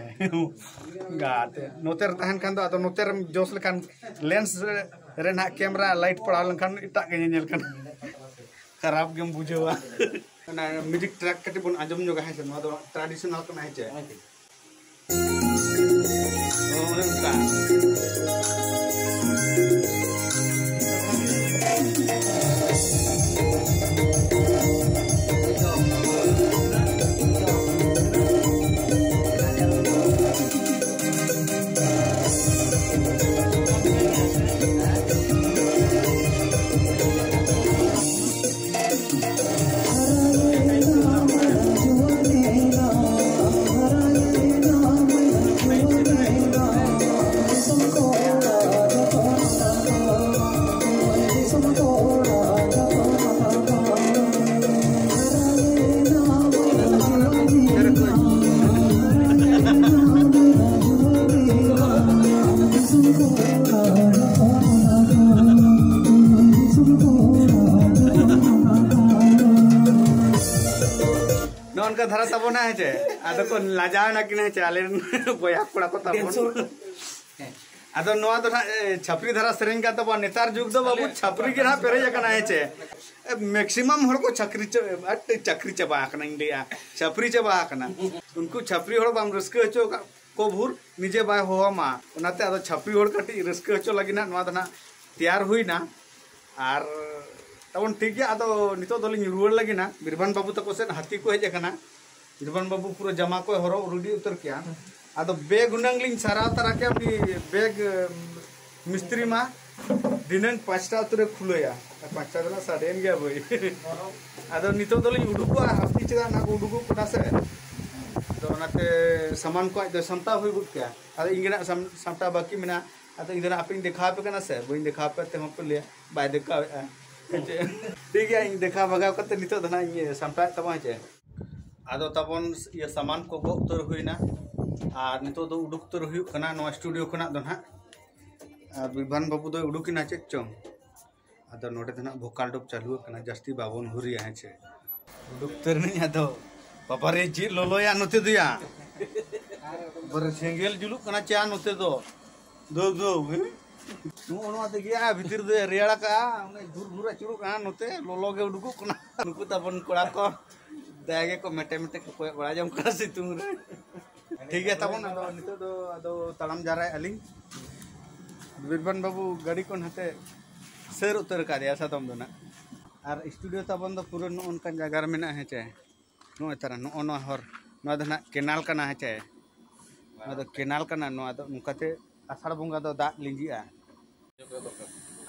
ᱜᱟᱛᱮ ᱱᱚᱛᱮ ᱨᱮ ᱛᱟᱦᱮᱱ ᱠᱷᱟᱱ ᱫᱚ, ᱟᱫᱚ ᱱᱚᱛᱮ ᱨᱮᱢ ᱡᱚᱥ ᱞᱮᱠᱷᱟᱱ ᱞᱮᱱᱥ ᱨᱮ ᱱᱟᱦᱟᱜ ᱠᱮᱢᱮᱨᱟ ᱞᱟᱭᱤᱴ ᱯᱟᱲᱟᱣ ᱞᱮᱱᱠᱷᱟᱱ ᱮᱴᱟᱜ ᱜᱮ ᱧᱮᱧᱮᱞ ᱠᱟᱱᱟ᱾ ᱠᱷᱟᱨᱟᱯ ᱜᱮᱢ ᱵᱩᱡᱷᱟᱹᱣᱟ᱾ ᱚᱱᱟ ᱢᱤᱣᱡᱤᱠ ᱴᱨᱮᱠ ᱠᱟᱹᱴᱤᱡ ᱵᱚᱱ ᱟᱸᱡᱚᱢ ᱧᱚᱜᱟ, ᱦᱮᱸ ᱥᱮ? ᱱᱚᱣᱟ ᱫᱚ ᱴᱨᱟᱰᱤᱥᱚᱱᱟᱞ ᱠᱟᱱᱟ, ᱦᱮᱸ ᱪᱮ? ᱚᱱᱮ ᱚᱱᱠᱟ᱾ ᱱᱚᱜᱼᱚ ᱱᱚᱝᱠᱟ ᱫᱷᱟᱨᱟ ᱛᱟᱵᱚᱱᱟ, ᱦᱮᱸ ᱪᱮ? ᱟᱫᱚ ᱠᱚ ᱞᱟᱡᱟᱣ ᱮᱱᱟ ᱠᱤᱱ, ᱦᱮᱸ ᱪᱮ? ᱟᱞᱮ ᱨᱮᱱ ᱵᱚᱭᱦᱟ ᱠᱚᱲᱟ ᱠᱚ ᱛᱟᱵᱚᱱ᱾ ᱟᱫᱚ ᱱᱚᱣᱟ ᱫᱚ ᱱᱟᱦᱟᱜ, ᱮ, ᱪᱷᱟᱯᱨᱤ ᱫᱷᱟᱨᱟ ᱥᱮᱨᱮᱧ ᱠᱟᱱ ᱛᱟᱵᱚᱱᱟ᱾ ᱱᱮᱛᱟᱨ ᱡᱩᱜᱽ ᱫᱚ ᱵᱟᱹᱵᱩ ᱪᱷᱟᱯᱨᱤ ᱜᱮ ᱱᱟᱦᱟᱜ ᱯᱮᱨᱮᱡ ᱟᱠᱟᱱᱟ, ᱦᱮᱸ ᱪᱮ? ᱮ, ᱢᱮᱠᱥᱤᱢᱟᱢ ᱦᱚᱲ ᱠᱚ ᱪᱷᱟᱹᱠᱨᱤ ᱪᱟ-, ᱟᱴ, ᱪᱟᱹᱠᱨᱤ ᱪᱟᱵᱟ ᱟᱠᱟᱱᱟ, ᱤᱧ ᱞᱟᱹᱭᱟ, ᱪᱷᱟᱯᱨᱤ ᱪᱟᱵᱟ ᱟᱠᱟᱱᱟ᱾ ᱩᱱᱠᱩ ᱪᱷᱟᱯᱨᱤ ᱦᱚᱲ ᱵᱟᱢ ᱨᱟᱹᱥᱠᱟᱹ ᱦᱚᱪᱚ ᱟᱠᱟᱫ ᱠᱚ ᱵᱷᱳᱨ ᱱᱤᱡᱮ ᱵᱟᱭ ᱦᱚᱦᱚ ᱟᱢᱟ᱾ ᱚᱱᱟᱛᱮ ᱟᱫᱚ ᱪᱷᱟᱯᱨᱤ ᱦᱚᱲ ᱠᱟᱹᱴᱤᱡ ᱨᱟᱹᱥᱠᱟᱹ ᱦᱚᱪᱚ ᱞᱟᱹᱜᱤᱫ ᱱᱟᱦᱟᱜ ᱱᱚᱣᱟ ᱫᱚ ᱱᱟᱦᱟᱜ ᱛᱮᱭᱟᱨ ᱦᱩᱭᱱᱟ᱾ ᱟᱨ ᱛᱟᱵᱚᱱ ᱴᱷᱤᱠ ᱜᱮᱭᱟ, ᱟᱫᱚ ᱱᱤᱛᱚᱜ ᱫᱚᱞᱤᱧ ᱨᱩᱣᱟᱹᱲ ᱞᱟᱹᱜᱤᱫ ᱱᱟ᱾ ᱵᱤᱨᱵᱟᱱ ᱵᱟᱹᱵᱩ ᱛᱟᱠᱚ ᱥᱮᱫ ᱦᱟᱹᱛᱤ ᱠᱚ ᱦᱮᱡ ᱟᱠᱟᱱᱟ᱾ ᱵᱤᱨᱵᱟᱱ ᱵᱟᱹᱵᱩ ᱯᱩᱨᱟᱹ ᱡᱟᱢᱟ ᱠᱚᱭ ᱦᱚᱨᱚᱜ ᱨᱩᱰᱤ ᱩᱛᱟᱹᱨ ᱠᱮᱜᱼᱟ᱾ ᱟᱫᱚ ᱵᱮᱜᱽ ᱦᱩᱱᱟᱹᱝ ᱞᱤᱧ ᱥᱟᱨᱟᱣ ᱛᱟᱨᱟ ᱠᱮᱜᱼᱟ, ᱩᱱᱤ ᱵᱮᱜᱽ, ᱮ, ᱢᱤᱥᱛᱨᱤ ᱢᱟ ᱫᱷᱤᱱᱟᱹᱝ ᱯᱟᱸᱪᱴᱟ ᱩᱛᱟᱹᱨᱮ ᱠᱷᱩᱞᱟᱹᱭᱟ᱾ ᱯᱟᱸᱪᱴᱟ ᱫᱚ ᱱᱟᱜ ᱥᱟᱰᱮᱭᱮᱱ ᱜᱮᱭᱟ ᱵᱳᱭ᱾ ᱟᱫᱚ ᱱᱤᱛᱚᱜ ᱫᱚᱞᱤᱧ ᱩᱰᱩᱠᱚᱜᱼᱟ, ᱦᱟᱹᱛᱤ ᱪᱮᱫᱟᱜ ᱱᱟᱜ ᱠᱚ ᱩᱰᱩᱠᱚᱜ ᱠᱟᱱᱟ ᱥᱮ᱾ ᱟᱫᱚ ᱚᱱᱟᱛᱮ ᱥᱟᱢᱟᱱ ᱠᱚ ᱟᱡ ᱫᱚ ᱥᱟᱢᱴᱟᱣ ᱦᱩᱭ ᱜᱚᱫ ᱠᱮᱜᱼᱟ᱾ ᱟᱫᱚ ᱤᱧ ᱜᱮ ᱱᱟᱜ ᱥᱟᱢ-, ᱥᱟᱢᱴᱟᱣ ᱵᱟᱹᱠᱤ ᱢᱮᱱᱟᱜᱼᱟ᱾ ᱟᱫᱚ ᱤᱧ ᱫᱚ ᱱᱟᱜ ᱟᱯᱮᱧ ᱫᱮᱠᱷᱟᱣ ᱟᱯᱮ ᱠᱟᱱᱟ ᱥᱮ, ᱵᱟᱹᱧ ᱫᱮᱠᱷᱟᱣ ᱟᱯᱮ ᱛᱮᱦᱚᱸ ᱯᱮ ᱞᱟᱹᱭᱟ ᱵᱟᱭ ᱫᱮᱠᱷᱟᱣᱮᱫᱼᱟ᱾ ᱴᱷᱤᱠ ᱜᱮᱭᱟ, ᱤᱧ ᱫᱮᱠᱷᱟᱣ ᱵᱷᱟᱜᱟᱣ ᱠᱟᱛᱮ ᱱᱤᱛᱚᱜ ᱫᱚ ᱱᱟᱜ ᱤᱧ ᱥᱟᱢᱴᱟᱣᱮᱫ ᱛᱟᱵᱚᱱᱟ, ᱦᱮᱸ ᱪᱮ? ᱟᱫᱚ ᱛᱟᱵᱚᱱ ᱤᱭᱟᱹ ᱥᱟᱢᱟᱱ ᱠᱚ ᱜᱚᱜ ᱩᱛᱟᱹᱨ ᱦᱩᱭᱱᱟ ᱟᱨ ᱱᱤᱛᱚᱜ ᱫᱚ ᱩᱰᱩᱠ ᱩᱛᱟᱹᱨ ᱦᱩᱭᱩᱜ ᱠᱟᱱᱟ ᱱᱚᱣᱟ ᱥᱴᱩᱰᱤᱭᱳ ᱠᱷᱚᱱᱟᱜ ᱫᱚ ᱱᱟᱜ᱾ ᱟᱨ ᱵᱤᱵᱷᱟᱱ ᱵᱟᱹᱵᱩ ᱫᱚᱭ ᱩᱰᱩᱠᱮᱱᱟ ᱪᱮᱫ ᱪᱚᱝ᱾ ᱟᱫᱚ ᱱᱚᱰᱮ ᱫᱚ ᱱᱟᱜ vocal dub ᱪᱟᱹᱞᱩ ᱟᱠᱟᱱᱟ, ᱡᱟᱹᱥᱛᱤ ᱵᱟᱵᱚᱱ ᱦᱩᱨᱤᱭᱟ, ᱦᱮᱸ ᱪᱮ? ᱩᱰᱩᱠ ᱩᱛᱟᱹᱨ ᱱᱟᱹᱧ ᱟᱫᱚ᱾ ᱵᱟᱵᱟᱨᱮ, ᱪᱮᱫ ᱞᱚᱞᱚᱭᱟ ᱱᱚᱛᱮ ᱫᱚᱭᱟ᱾ ᱵᱟᱨᱮ ᱥᱮᱸᱜᱮᱞ ᱡᱩᱞᱩᱜ ᱠᱟᱱᱟ ᱪᱮ ᱱᱚᱛᱮ ᱫᱚ᱾ ᱫᱷᱟᱹᱣ ᱫᱷᱟᱹᱣ, ᱦᱮᱸ? ᱱᱚᱜᱼᱚ ᱱᱚᱣᱟ ᱛᱮᱜᱮ ᱟᱨ ᱵᱷᱤᱛᱤᱨ ᱫᱚ ᱨᱮᱭᱟᱲ ᱟᱠᱟᱜᱼᱟ, ᱚᱱᱮ ᱫᱷᱩᱨ ᱫᱷᱩᱨ ᱟᱹᱪᱩᱨᱚᱜ ᱠᱟᱱᱟ, ᱱᱚᱛᱮ ᱞᱚᱞᱚ ᱜᱮ ᱩᱰᱩᱠᱚᱜ ᱠᱟᱱᱟ᱾ ᱱᱩᱠᱩ ᱛᱟᱵᱚᱱ ᱠᱚᱲᱟ ᱠᱚ ᱫᱟᱭᱟ ᱜᱮᱠᱚ ᱢᱮᱴᱮ ᱢᱮᱴᱮ ᱠᱚ ᱠᱚᱭᱚᱜ ᱵᱟᱲᱟ ᱡᱚᱝ ᱠᱟᱱᱟ ᱥᱤᱛᱩᱝ ᱨᱮ᱾ ᱴᱷᱤᱠ ᱜᱮᱭᱟ ᱛᱟᱵᱚᱱ, ᱟᱫᱚ ᱱᱤᱛᱚᱜ ᱫᱚ ᱟᱫᱚ ᱛᱟᱲᱟᱢ ᱡᱟᱣᱨᱟᱭᱮᱫᱼᱟ ᱞᱤᱧ᱾ ᱵᱤᱨᱵᱟᱱ ᱵᱟᱹᱵᱩ ᱜᱟᱹᱰᱤ ᱠᱚ ᱱᱟᱛᱮ ᱥᱟᱹᱨ ᱩᱛᱟᱹᱨ ᱟᱠᱟᱫᱮᱭᱟ ᱥᱟᱫᱚᱢ ᱫᱚ ᱱᱟᱜ᱾ ᱟᱨ studio ᱛᱟᱵᱚᱱ ᱫᱚ ᱯᱩᱨᱟᱹ ᱱᱚᱜᱼᱚ ᱱᱚᱝᱠᱟᱱ ᱡᱟᱭᱜᱟ ᱨᱮ ᱢᱮᱱᱟᱜᱼᱟ, ᱦᱮᱸ ᱪᱮ? ᱱᱚᱜᱼᱚᱭ ᱛᱟᱨᱟ ᱱᱚᱜᱼᱚ ᱱᱚᱣᱟ ᱦᱚᱨ, ᱱᱚᱣᱟ ᱫᱚ ᱱᱟᱜ canal ᱠᱟᱱᱟ, ᱦᱮᱸ ᱪᱮ? ᱱᱚᱣᱟ ᱫᱚ canal ᱠᱟᱱᱟ, ᱱᱚᱣᱟ ᱫᱚ ᱱᱚᱝᱠᱟᱛᱮ ᱟᱥᱟᱲ ᱵᱚᱸᱜᱟ ᱫᱚ ᱫᱟᱜ ᱞᱤᱸᱡᱤᱜᱼᱟ᱾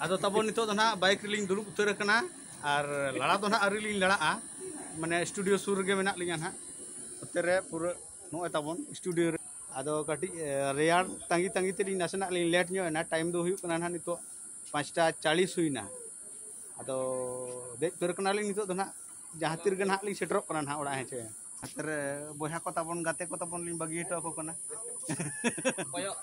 ᱟᱫᱚ ᱛᱟᱵᱚᱱ ᱱᱤᱛᱚᱜ ᱫᱚ ᱱᱟᱜ bike ᱨᱮᱞᱤᱧ ᱫᱩᱲᱩᱵ ᱩᱛᱟᱹᱨ ᱟᱠᱟᱱᱟ ᱟᱨ ᱞᱟᱲᱟ ᱫᱚ ᱱᱟᱜ ᱟᱹᱣᱨᱤ ᱞᱤᱧ ᱞᱟᱲᱟᱜᱼᱟ, ᱢᱟᱱᱮ studio ᱥᱩᱨ ᱨᱮᱜᱮ ᱢᱮᱱᱟᱜ ᱞᱤᱧᱟ ᱱᱟᱜ᱾ ᱱᱚᱛᱮ ᱨᱮ ᱯᱩᱨᱟᱹ ᱱᱚᱜᱼᱚᱭ ᱛᱟᱵᱚᱱ studio ᱨᱮ᱾ ᱟᱫᱚ ᱠᱟᱹᱴᱤᱡ, ᱮ, ᱨᱮᱭᱟᱲ ᱛᱟᱺᱜᱤ ᱛᱟᱺᱜᱤ ᱛᱮᱞᱤᱧ ᱱᱟᱥᱮᱱᱟᱜ ᱞᱤᱧ late ᱧᱚᱜ ᱮᱱᱟ᱾ Time ᱫᱚ ᱦᱩᱭᱩᱜ ᱠᱟᱱᱟ ᱱᱟᱜ ᱱᱤᱛᱚᱜ ᱯᱟᱸᱪᱴᱟ ᱪᱟᱞᱤᱥ ᱦᱩᱭᱱᱟ᱾ ᱟᱫᱚ ᱫᱮᱡ ᱩᱛᱟᱹᱨ ᱠᱟᱱᱟᱞᱤᱧ ᱱᱤᱛᱚᱜ ᱫᱚ ᱱᱟᱜ, ᱡᱟᱦᱟᱸ ᱛᱤ ᱨᱮᱜᱮ ᱱᱟᱜ ᱞᱤᱧ ᱥᱮᱴᱮᱨᱚᱜ ᱠᱟᱱᱟ ᱱᱟᱜ ᱚᱲᱟᱜ, ᱦᱮᱸ ᱪᱮ? ᱱᱚᱛᱮ ᱨᱮ ᱵᱚᱭᱦᱟ ᱠᱚ ᱛᱟᱵᱚᱱ, ᱜᱟᱛᱮ ᱠᱚ ᱛᱟᱵᱚᱱ ᱞᱤᱧ ᱵᱟᱹᱜᱤ ᱦᱚᱴᱚ ᱟᱠᱚ ᱠᱟᱱᱟ᱾ ᱠᱚᱭᱚᱜ᱾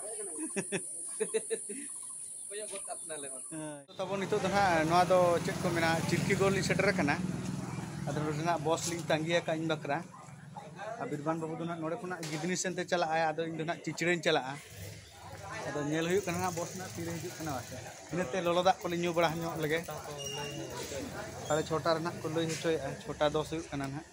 ᱠᱚᱭᱚᱜ ᱜᱚᱫ ᱠᱟᱜ ᱵᱮᱱᱟᱞᱮ ᱢᱟ᱾ ᱦᱮᱸ᱾ ᱛᱟᱵᱚᱱ ᱱᱤᱛᱚᱜ ᱫᱚ ᱱᱟᱦᱟᱜ ᱱᱚᱣᱟ ᱫᱚ ᱪᱮᱫ ᱠᱚ ᱢᱮᱱᱟ, ᱪᱤᱞᱠᱤ ᱜᱚᱲ ᱞᱤᱧ ᱥᱮᱴᱮᱨ ᱟᱠᱟᱱᱟ᱾ ᱟᱫᱚ ᱱᱚᱰᱮ ᱱᱟᱜ ᱵᱚᱥ ᱞᱤᱧ ᱛᱟᱺᱜᱤ ᱟᱠᱟᱫ ᱤᱧ ᱵᱟᱠᱷᱨᱟ᱾ ᱟᱨ ᱵᱤᱨᱵᱟᱱ ᱵᱟᱹᱵᱩ ᱫᱚ ᱱᱟᱜ ᱱᱚᱰᱮ ᱠᱷᱚᱱᱟᱜ ᱜᱤᱫᱽᱱᱤ ᱥᱮᱱ ᱛᱮ ᱪᱟᱞᱟᱜᱼᱟᱭ, ᱟᱫᱚ ᱤᱧ ᱫᱚ ᱱᱟᱜ ᱪᱤᱪᱲᱟᱹᱧ ᱪᱟᱞᱟᱜᱼᱟ᱾ ᱟᱫᱚ ᱧᱮᱞ ᱦᱩᱭᱩᱜ ᱠᱟᱱᱟ ᱱᱟᱜ ᱵᱚᱥ ᱱᱟᱜ ᱛᱤᱨᱮ ᱦᱤᱡᱩᱜ ᱠᱟᱱᱟ ᱵᱟᱥᱮ᱾ ᱤᱱᱟᱹᱛᱮ ᱞᱚᱞᱚ ᱫᱟᱜ ᱠᱚᱞᱮ ᱧᱩ ᱵᱟᱲᱟ ᱧᱚᱜ ᱞᱮᱜᱮ᱾ ᱥᱟᱲᱮ ᱪᱷᱚᱴᱟ ᱨᱮ ᱱᱟᱜ ᱠᱚ ᱞᱟᱹᱭ ᱦᱚᱪᱚᱭᱮᱫᱼᱟ, ᱪᱷᱚᱴᱟ ᱫᱚᱥ ᱦᱩᱭᱩᱜ ᱠᱟᱱᱟ ᱱᱟᱜ᱾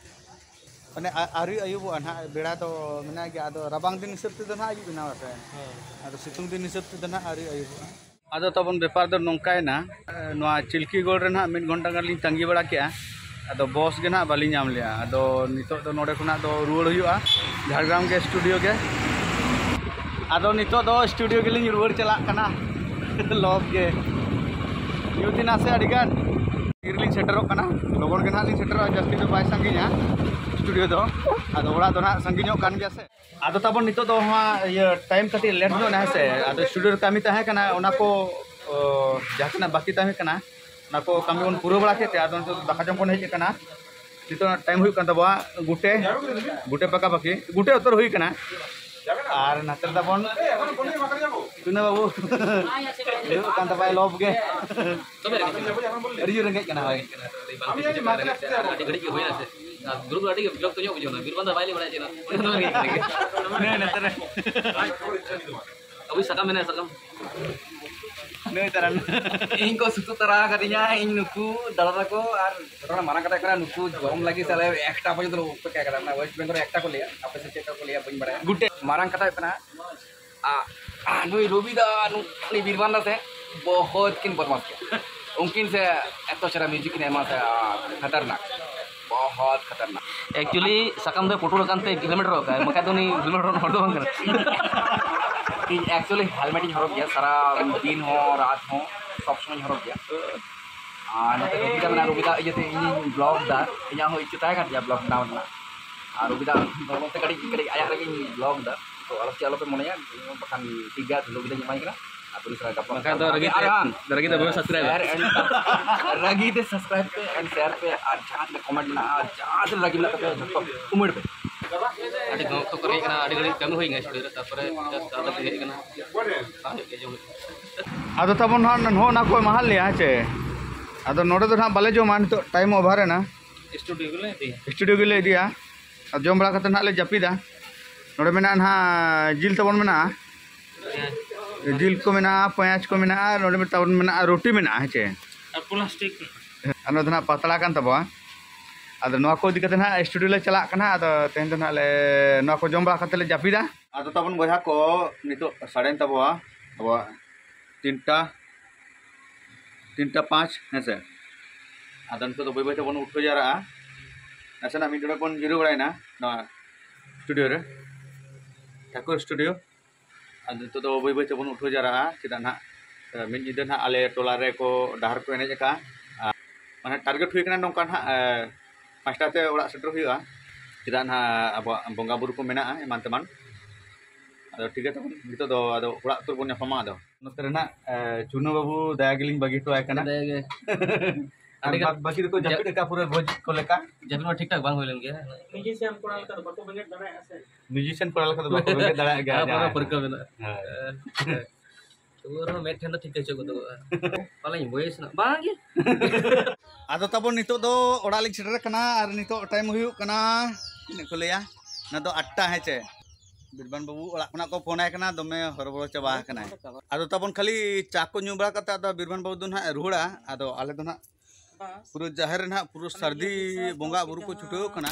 ᱢᱟᱱᱮ ᱟ-, ᱟᱹᱣᱨᱤ ᱟᱹᱭᱩᱵᱚᱜᱼᱟ ᱱᱟᱦᱟᱜ, ᱵᱮᱲᱟ ᱫᱚ ᱢᱮᱱᱟᱜ ᱜᱮᱭᱟ, ᱟᱫᱚ ᱨᱟᱵᱟᱝ ᱫᱤᱱ ᱦᱤᱥᱟᱹᱵ ᱛᱮᱫᱚ ᱱᱟᱦᱟᱜ ᱟᱹᱭᱩᱵ ᱮᱱᱟ ᱵᱟᱥᱮ᱾ ᱦᱳᱭ᱾ ᱟᱫᱚ ᱥᱤᱛᱩᱝ ᱫᱤᱱ ᱦᱤᱥᱟᱹᱵ ᱛᱮᱫᱚ ᱱᱟᱦᱟᱜ ᱟᱹᱣᱨᱤ ᱟᱹᱭᱩᱵᱚᱜᱼᱟ᱾ ᱟᱫᱚ ᱛᱟᱵᱚᱱ ᱵᱮᱯᱟᱨ ᱫᱚ ᱱᱚᱝᱠᱟᱭᱮᱱᱟ, ᱱᱚᱣᱟ ᱪᱤᱞᱠᱤᱜᱚᱲ ᱨᱮ ᱱᱟᱦᱟᱜ ᱢᱤᱫ ᱜᱷᱚᱱᱴᱟ ᱜᱟᱱ ᱞᱤᱧ ᱛᱟᱺᱜᱤ ᱵᱟᱲᱟ ᱠᱮᱜᱼᱟ, ᱟᱫᱚ ᱵᱚᱥ ᱜᱮ ᱱᱟᱦᱟᱜ ᱵᱟᱹᱞᱤᱧ ᱧᱟᱢ ᱞᱮᱜᱼᱟ᱾ ᱟᱫᱚ ᱱᱤᱛᱚᱜ ᱫᱚ ᱱᱚᱰᱮ ᱠᱷᱚᱱᱟᱜ ᱫᱚ ᱨᱩᱣᱟᱹᱲ ᱦᱩᱭᱩᱜᱼᱟ ᱡᱷᱟᱲᱜᱨᱟᱢ ᱜᱮ, ᱥᱴᱩᱰᱤᱭᱳ ᱜᱮ᱾ ᱟᱫᱚ ᱱᱤᱛᱚᱜ ᱫᱚ ᱥᱴᱩᱰᱤᱭᱳ ᱜᱮᱞᱤᱧ ᱨᱩᱣᱟᱹᱲ ᱪᱟᱞᱟᱜ ᱠᱟᱱᱟ᱾ ᱞᱚᱵ ᱜᱮ ᱧᱩᱛ ᱮᱱᱟ ᱥᱮ ᱟᱹᱰᱤᱜᱟᱱ᱾ ᱛᱤᱨᱮᱞᱤᱧ ᱥᱮᱴᱮᱨᱚᱜ ᱠᱟᱱᱟ, ᱞᱚᱜᱚᱱ ᱜᱮ ᱱᱟᱦᱟᱜ ᱞᱤᱧ ᱥᱮᱴᱮᱨᱚᱜᱼᱟ, ᱡᱟᱹᱥᱛᱤ ᱫᱚ ᱵᱟᱭ ᱥᱟᱺᱜᱤᱧᱟ ᱥᱴᱩᱰᱤᱭᱳ ᱫᱚ᱾ ᱟᱫᱚ ᱚᱲᱟᱜ ᱫᱚ ᱱᱟᱦᱟᱜ ᱥᱟᱺᱜᱤᱧᱚᱜ ᱠᱟᱱ ᱜᱮᱭᱟ ᱥᱮ᱾ ᱟᱫᱚ ᱛᱟᱵᱚᱱ ᱱᱤᱛᱚᱜ ᱫᱚ ᱱᱚᱣᱟ ᱤᱭᱟᱹ ᱴᱟᱭᱤᱢ ᱠᱟᱹᱴᱤᱡ ᱞᱮᱴ ᱧᱚᱜ ᱮᱱᱟ ᱦᱮᱸ ᱥᱮ, ᱟᱫᱚ ᱥᱴᱩᱰᱤᱭᱳ ᱨᱮ ᱠᱟᱹᱢᱤ ᱛᱟᱦᱮᱸ ᱠᱟᱱᱟ, ᱚᱱᱟ ᱠᱚ, ᱚ, ᱡᱟᱦᱟᱸ ᱛᱤᱱᱟᱹᱜ ᱵᱟᱹᱠᱤ ᱛᱟᱦᱮᱸ ᱠᱟᱱᱟ, ᱚᱱᱟ ᱠᱚ ᱠᱟᱹᱢᱤ ᱵᱚᱱ ᱯᱩᱨᱟᱹᱣ ᱵᱟᱲᱟ ᱠᱮᱫ ᱛᱮ ᱟᱫᱚ ᱱᱤᱛᱚᱜ ᱫᱚ ᱫᱟᱠᱟ ᱡᱚᱢ ᱵᱚᱱ ᱦᱮᱡ ᱟᱠᱟᱱᱟ᱾ ᱱᱤᱛᱚᱜ ᱴᱟᱭᱤᱢ ᱦᱩᱭᱩᱜ ᱠᱟᱱ ᱛᱟᱵᱚᱱᱟ ᱜᱩᱴᱮ, ᱜᱩᱴᱮ ᱯᱟᱠᱟ ᱯᱟᱠᱤ, ᱜᱩᱴᱮ ᱩᱛᱟᱹᱨ ᱦᱩᱭ ᱟᱠᱟᱱᱟ᱾ ᱟᱨ ᱱᱟᱛᱮ ᱨᱮ ᱛᱟᱵᱚᱱ ᱪᱩᱱᱟᱹ ᱵᱟᱹᱵᱩ᱾ ᱦᱩᱭᱩᱜ ᱠᱟᱱ ᱛᱟᱵᱚᱱᱟ ᱞᱚᱵ ᱜᱮ᱾ ᱟᱹᱰᱤ ᱡᱳᱨ ᱨᱮᱸᱜᱮᱡ ᱠᱟᱱᱟ ᱦᱳᱭ᱾ ᱟᱹᱰᱤ ᱜᱷᱟᱹᱲᱤᱡ ᱜᱮ ᱦᱩᱭᱱᱟ ᱥᱮ᱾ ᱟᱨ ᱫᱩᱲᱩᱵ ᱟᱹᱰᱤ ᱵᱤᱨᱚᱠᱛᱚ ᱧᱚᱜ ᱵᱩᱡᱷᱟᱹᱣ ᱮᱱᱟ᱾ ᱵᱤᱨᱵᱟᱱ ᱫᱚ ᱵᱟᱭ ᱞᱟᱹᱭ ᱵᱟᱲᱟᱭᱟ ᱪᱮᱫ ᱦᱚᱸ᱾ ᱩᱱᱤ ᱫᱚ ᱨᱮᱸᱜᱮᱡ ᱠᱟᱱᱟ᱾ ᱱᱩᱭ ᱱᱚᱛᱮ ᱨᱮ᱾ ᱟᱵᱚᱭ ᱥᱟᱠᱟᱢ ᱢᱮᱱᱟᱭᱟ, ᱥᱟᱠᱟᱢ᱾ ᱱᱩᱭ ᱛᱟᱨᱟᱱ᱾ ᱤᱧ ᱠᱚ ᱥᱩᱛᱩᱜ ᱛᱟᱨᱟ ᱟᱠᱟᱫᱤᱧᱟ, ᱤᱧ ᱱᱩᱠᱩ ᱫᱟᱫᱟ ᱛᱟᱠᱚ ᱟᱨ ᱡᱚᱛᱚ ᱦᱚᱲ ᱢᱟᱨᱟᱝ ᱠᱟᱛᱷᱟ ᱠᱟᱱᱟ, ᱱᱩᱠᱩ ᱡᱚᱢ ᱞᱟᱹᱜᱤᱫ ᱥᱮ ᱟᱞᱮ ᱮᱠᱴᱟ ᱯᱚᱨᱡᱚᱱᱛᱚ ᱞᱮ ᱚᱯᱮᱠᱠᱷᱟ ᱠᱟᱫᱟ᱾ ᱚᱱᱟ ᱳᱭᱮᱥᱴ ᱵᱮᱝᱜᱚᱞ ᱨᱮ ᱮᱠᱴᱟ ᱠᱚ ᱞᱟᱹᱭᱟ, ᱟᱯᱮ ᱥᱮᱫ ᱪᱮᱫ ᱞᱮᱠᱟ ᱠᱚ ᱞᱟᱹᱭᱟ ᱵᱟᱹᱧ ᱵᱟᱲᱟᱭᱟ᱾ ᱜᱩᱴᱮ᱾ ᱢᱟᱨᱟᱝ ᱠᱟᱛᱷᱟ ᱦᱩᱭᱩᱜ ᱠᱟᱱᱟ, ᱟ, ᱟ, ᱱᱩᱭ ᱨᱚᱵᱤ ᱫᱟ, ᱱᱩ-, ᱱᱩᱭ ᱵᱤᱨᱵᱟᱱ ᱫᱟ ᱥᱮ ᱵᱚᱦᱚᱛ ᱠᱤᱱ ᱵᱚᱫᱢᱟᱥ ᱜᱮᱭᱟ᱾ ᱩᱱᱠᱤᱱ ᱥᱮ ᱮᱛᱚ ᱪᱮᱦᱨᱟ ᱢᱤᱣᱡᱤᱠ ᱠᱤᱱ ᱮᱢᱟ ᱥᱮ, ᱟ, ᱠᱷᱟᱛᱟᱨᱱᱟᱠ, ᱵᱚᱦᱚᱛ ᱠᱷᱟᱛᱟᱨᱱᱟᱠ᱾ ᱮᱠᱪᱩᱭᱮᱞᱤ ᱥᱟᱠᱟᱢ ᱫᱚᱭ ᱯᱩᱴᱩᱨ ᱟᱠᱟᱱ ᱛᱮ ᱦᱮᱞᱢᱮᱴ ᱦᱚᱨᱚᱜ ᱠᱟᱜᱼᱟᱭ, ᱵᱟᱠᱷᱟᱡ ᱫᱚ ᱩᱱᱤ ᱦᱮᱞᱢᱮᱴ ᱦᱚᱨᱚᱜ ᱦᱚᱲ ᱫᱚ ᱵᱟᱝ ᱠᱟᱱᱟ᱾ ᱤᱧ ᱮᱠᱪᱩᱭᱮᱞᱤ ᱦᱮᱞᱢᱮᱴ ᱤᱧ ᱦᱚᱨᱚᱜ ᱜᱮᱭᱟ ᱥᱟᱨᱟ ᱫᱤᱱ ᱦᱚᱸ, ᱨᱟᱛ ᱦᱚᱸ, ᱥᱚᱵ ᱥᱚᱢᱚᱭ ᱤᱧ ᱦᱚᱨᱚᱜ ᱜᱮᱭᱟ᱾ ᱟᱨ ᱱᱚᱛᱮ ᱨᱚᱵᱤᱫᱟ ᱢᱮᱱᱟᱜᱼᱟ, ᱨᱚᱵᱤᱫᱟ ᱤᱭᱟᱹᱛᱮ ᱤᱧᱤᱧ ᱵᱞᱚᱜ ᱮᱫᱟ, ᱤᱧᱟᱹᱜ ᱦᱚᱸ ᱤᱪᱪᱷᱟᱹ ᱛᱟᱦᱮᱸ ᱠᱟᱱ ᱛᱤᱧᱟᱹ ᱵᱞᱚᱜ ᱵᱮᱱᱟᱣ ᱨᱮᱱᱟᱜ᱾ ᱟᱨ ᱨᱚᱵᱤᱫᱟ ᱵᱚᱞᱚ ᱛᱮ ᱠᱟᱹᱴᱤᱡ ᱠᱟᱹᱴᱤᱡ ᱟᱭᱟᱜ ᱨᱮᱜᱮᱧ ᱵᱞᱚᱜ ᱮᱫᱟ, ᱛᱚ ᱟᱞᱚ ᱪᱮᱫ ᱟᱞᱚᱯᱮ ᱢᱚᱱᱮᱭᱟ, ᱵᱟᱠᱷᱟᱱ ᱴᱷᱤᱠ ᱜᱮᱭᱟ, ᱨᱚᱵᱤᱫᱟᱧ ᱮᱢᱟᱭ ᱠᱟᱱᱟ᱾ ᱟᱨ ᱩᱱᱤ ᱥᱟᱞᱟᱜ ᱜᱟᱯᱟᱞ ᱨᱟᱹᱜᱤ ᱛᱮ, ᱟᱨ ᱵᱟᱝ᱾ ᱨᱟᱹᱜᱤ ᱛᱮ ᱵᱟᱹᱧ subscribe᱾ Share and, ᱨᱟᱹᱜᱤ ᱛᱮ subscribe ᱯᱮ and share ᱯᱮ, ᱟᱨ ᱡᱟᱦᱟᱸ ᱛᱤᱱᱟᱹᱜ comment ᱢᱮᱱᱟᱜᱼᱟ, ᱟᱨ ᱡᱟᱦᱟᱸ ᱛᱤᱱᱟᱹᱜ ᱨᱟᱹᱜᱤ ᱢᱮᱱᱟᱜ ᱛᱟᱯᱮᱭᱟ, ᱡᱷᱚᱛᱚ ᱩᱢᱟᱹᱲ ᱯᱮ᱾ ᱟᱹᱰᱤ ᱜᱚᱢ ᱚᱠᱛᱚ ᱠᱚ ᱦᱮᱡ ᱠᱟᱱᱟ, ᱟᱹᱰᱤ ᱜᱷᱟᱹᱲᱤᱡ ᱠᱟᱹᱢᱤ ᱦᱩᱭ ᱠᱟᱱᱟ ᱥᱴᱩᱰᱤᱭᱳ ᱨᱮ, ᱛᱟᱨᱯᱚᱨᱮ just ᱟᱫᱚ ᱦᱮᱡ ᱠᱟᱱᱟ᱾ ᱟᱫᱚ ᱛᱟᱵᱚᱱ ᱱᱟᱦᱟᱜ ᱱᱚᱜᱼᱚ ᱱᱟ ᱠᱚ ᱮᱢᱟᱦᱟᱫ ᱞᱮᱭᱟ, ᱦᱮᱸ ᱪᱮ? ᱟᱫᱚ ᱱᱚᱰᱮ ᱫᱚ ᱱᱟᱦᱟᱜ ᱵᱟᱞᱮ ᱡᱚᱢᱟ, ᱱᱤᱛᱚᱜ time over ᱮᱱᱟ᱾ ᱥᱴᱩᱰᱤᱭᱳ ᱜᱮᱞᱮ ᱤᱫᱤᱭᱟ᱾ ᱥᱴᱩᱰᱤᱭᱳ ᱜᱮᱞᱮ ᱤᱫᱤᱭᱟ᱾ ᱟᱨ ᱡᱚᱢ ᱵᱟᱲᱟ ᱠᱟᱛᱮ ᱱᱟᱦᱟᱜ ᱞᱮ ᱡᱟᱹᱯᱤᱫᱟ᱾ ᱱᱚᱰᱮ ᱢᱮᱱᱟᱜᱼᱟ ᱱᱟᱦᱟᱜ ᱡᱤᱞ ᱛᱟᱵᱚᱱ ᱢᱮᱱᱟᱜᱼᱟ, ᱡᱤᱞ ᱠᱚ ᱢᱮᱱᱟᱜᱼᱟ, ᱯᱮᱸᱭᱟᱡᱽ ᱠᱚ ᱢᱮᱱᱟᱜᱼᱟ, ᱱᱚᱰᱮ ᱛᱟᱵᱚᱱ ᱢᱮᱱᱟᱜᱼᱟ, ᱨᱩᱴᱤ ᱢᱮᱱᱟᱜᱼᱟ, ᱦᱮᱸ ᱪᱮ? ᱟᱨ ᱯᱞᱟᱥᱴᱤᱠ᱾ ᱟᱨ ᱱᱚᱰᱮ ᱫᱚ ᱱᱟᱦᱟᱜ ᱯᱟᱛᱲᱟ ᱠᱟᱱ ᱛᱟᱵᱚᱱᱟ᱾ ᱟᱫᱚ ᱱᱚᱣᱟ ᱠᱚ ᱤᱫᱤ ᱠᱟᱛᱮ ᱱᱟᱦᱟᱜ ᱥᱴᱩᱰᱤᱭᱳ ᱞᱮ ᱪᱟᱞᱟᱜ ᱠᱟᱱᱟ᱾ ᱟᱫᱚ ᱛᱮᱦᱮᱧ ᱫᱚ ᱱᱟᱦᱟᱜ ᱞᱮ ᱱᱚᱣᱟ ᱠᱚ ᱡᱚᱢ ᱵᱟᱲᱟ ᱠᱟᱛᱮ ᱞᱮ ᱡᱟᱹᱯᱤᱫᱟ᱾ ᱟᱫᱚ ᱛᱟᱵᱚᱱ ᱵᱚᱭᱦᱟ ᱠᱚ, ᱱᱤᱛᱚᱜ ᱥᱟᱰᱮᱱ ᱛᱟᱵᱚᱣᱟ ᱟᱵᱚᱣᱟᱜ ᱛᱤᱱᱴᱟ, ᱛᱤᱱᱴᱟ ᱯᱟᱸᱪ, ᱦᱮᱸ ᱥᱮ᱾ ᱟᱫᱚ ᱱᱤᱛᱚᱜ ᱫᱚ ᱵᱟᱹᱭ ᱵᱟᱹᱭ ᱛᱮᱵᱚᱱ ᱩᱴᱷᱟᱹ ᱡᱟᱣᱨᱟᱜᱼᱟ᱾ ᱱᱟᱥᱮᱱᱟᱜ ᱢᱤᱫ ᱰᱚᱸᱰᱮᱠ ᱵᱚᱱ ᱡᱤᱨᱟᱹᱣ ᱵᱟᱲᱟᱭᱮᱱᱟ ᱱᱚᱣᱟ ᱥᱴᱩᱰᱤᱭᱳ ᱨᱮ, ᱴᱷᱟᱹᱠᱩᱨ ᱥᱴᱩᱰᱤᱭᱳ᱾ ᱟᱫᱚ ᱱᱤᱛᱚᱜ ᱫᱚ ᱵᱟᱹᱭ ᱵᱟᱹᱭ ᱛᱮᱵᱚᱱ ᱩᱴᱷᱟᱹ ᱡᱟᱣᱨᱟᱜᱼᱟ᱾ ᱪᱮᱫᱟᱜ ᱱᱟᱦᱟᱜ, ᱮ, ᱢᱤᱫ ᱧᱤᱫᱟᱹ ᱱᱟᱦᱟᱜ ᱟᱞᱮ ᱴᱚᱞᱟ ᱨᱮᱠᱚ ᱰᱟᱦᱟᱨ ᱠᱚ ᱮᱱᱮᱡ ᱟᱠᱟᱫᱼᱟ᱾ ᱟᱨ ᱢᱟᱱᱮ target ᱦᱩᱭ ᱠᱟᱱᱟ ᱱᱚᱝᱠᱟ ᱱᱟᱦᱟᱜ, ᱮ, ᱯᱟᱸᱪᱴᱟ ᱛᱮ ᱚᱲᱟᱜ ᱥᱮᱴᱮᱨ ᱦᱩᱭᱩᱜᱼᱟ᱾ ᱪᱮᱫᱟᱜ ᱱᱟᱦᱟᱜ ᱟᱵᱚᱣᱟᱜ ᱵᱚᱸᱜᱟ ᱵᱩᱨᱩ ᱠᱚ ᱢᱮᱱᱟᱜᱼᱟ ᱮᱢᱟᱱ ᱛᱮᱢᱟᱱ᱾ ᱟᱫᱚ ᱴᱷᱤᱠ ᱜᱮᱭᱟ, ᱛᱟᱵᱚᱱ ᱱᱤᱛᱚᱜ ᱫᱚ ᱟᱫᱚ ᱚᱲᱟᱜ ᱩᱛᱟᱹᱨ ᱵᱚᱱ ᱧᱟᱯᱟᱢᱟ᱾ ᱟᱫᱚ ᱱᱚᱛᱮ ᱨᱮ ᱱᱟᱦᱟᱜ, ᱮ, ᱪᱩᱱᱩ ᱵᱟᱹᱵᱩ ᱫᱟᱭᱟ ᱜᱮᱞᱤᱧ ᱵᱟᱹᱜᱤ ᱦᱚᱴᱚ ᱟᱭ ᱠᱟᱱᱟ᱾ ᱫᱟᱭᱟ ᱜᱮ᱾ ᱟᱹᱰᱤ ᱜᱟᱱ ᱵᱟᱫ ᱵᱟᱹᱠᱤ ᱫᱚᱠᱚ ᱡᱟᱹᱯᱤᱫ ᱟᱠᱟᱫ ᱯᱩᱨᱟᱹ ᱵᱷᱚᱡᱽ ᱠᱚ ᱞᱮᱠᱟ᱾ ᱡᱟᱹᱯᱤᱫ ᱢᱟ ᱴᱷᱤᱠ ᱴᱷᱟᱠ ᱵᱟᱝ ᱦᱩᱭ ᱞᱮᱱ ᱜᱮᱭᱟ᱾ ᱢᱤᱭᱩᱡᱤᱥᱤᱭᱟᱱ ᱠᱚᱲᱟ ᱞᱮᱠᱟ ᱫᱚ ᱵᱟᱠᱚ ᱵᱮᱸᱜᱮᱫ ᱫᱟᱲᱮᱭᱟᱜᱼᱟ ᱥᱮ᱾ ᱢᱤᱭᱩᱡᱤᱥᱤᱭᱟᱱ ᱠᱚᱲᱟ ᱞᱮᱠᱟ ᱫᱚ ᱵᱟᱠᱚ ᱵᱮᱸᱜᱮᱫ ᱫᱟᱲᱮᱭᱟᱜ ᱜᱮᱭᱟ᱾ ᱦᱮᱸ, ᱯᱩᱨᱟᱹ ᱡᱟᱦᱟᱸᱭ ᱯᱟᱹᱨᱠᱟᱹᱣ ᱢᱮᱱᱟᱜᱼᱟ᱾ ᱦᱮᱸ᱾ ᱛᱚᱵᱩ ᱨᱮᱦᱚᱸ ᱢᱮᱫ ᱴᱷᱮᱱ ᱫᱚ ᱴᱷᱤᱠ ᱜᱮ ᱦᱚᱪᱚ ᱜᱚᱫᱚᱜᱼᱟ᱾ ᱯᱟᱞᱮᱧ ᱵᱚᱭᱮᱥ ᱮᱱᱟ᱾ ᱵᱟᱝ ᱜᱮ᱾ ᱟᱫᱚ ᱛᱟᱵᱚᱱ ᱱᱤᱛᱚᱜ ᱫᱚ ᱚᱲᱟᱜ ᱞᱤᱧ ᱥᱮᱴᱮᱨ ᱟᱠᱟᱱᱟ ᱟᱨ ᱱᱤᱛᱚᱜ ᱴᱟᱭᱤᱢ ᱦᱩᱭᱩᱜ ᱠᱟᱱᱟ, ᱛᱤᱱᱟᱹᱜ ᱠᱚ ᱞᱟᱹᱭᱟ, ᱚᱱᱟ ᱫᱚ ᱟᱴᱴᱟ, ᱦᱮᱸ ᱪᱮ? ᱵᱤᱨᱵᱟᱱ ᱵᱟᱹᱵᱩ ᱚᱲᱟᱜ ᱠᱷᱚᱱᱟᱜ ᱠᱚ ᱯᱷᱳᱱ ᱟᱭ ᱠᱟᱱᱟ, ᱫᱚᱢᱮ ᱦᱚᱨᱚᱵᱚᱨᱚ ᱪᱟᱵᱟ ᱟᱠᱟᱱᱟᱭ᱾ ᱟᱫᱚ ᱛᱟᱵᱚᱱ ᱠᱷᱟᱹᱞᱤ ᱪᱟ ᱠᱚ ᱧᱩ ᱵᱟᱲᱟ ᱠᱟᱛᱮ ᱟᱫᱚ ᱵᱤᱨᱵᱟᱱ ᱵᱟᱹᱵᱩ ᱫᱚ ᱱᱟᱦᱟᱜ ᱮ ᱨᱩᱣᱟᱹᱲᱟ᱾ ᱟᱫᱚ ᱟᱞᱮ ᱫᱚ ᱱᱟᱦᱟᱜ ᱯᱩᱨᱟᱹ ᱡᱟᱦᱮᱨ ᱨᱮ ᱱᱟᱦᱟᱜ ᱯᱩᱨᱟᱹ ᱥᱟᱹᱨᱫᱤ ᱵᱚᱸᱜᱟ ᱵᱩᱨᱩ ᱠᱚ ᱪᱷᱩᱴᱟᱹᱣ ᱠᱟᱱᱟ᱾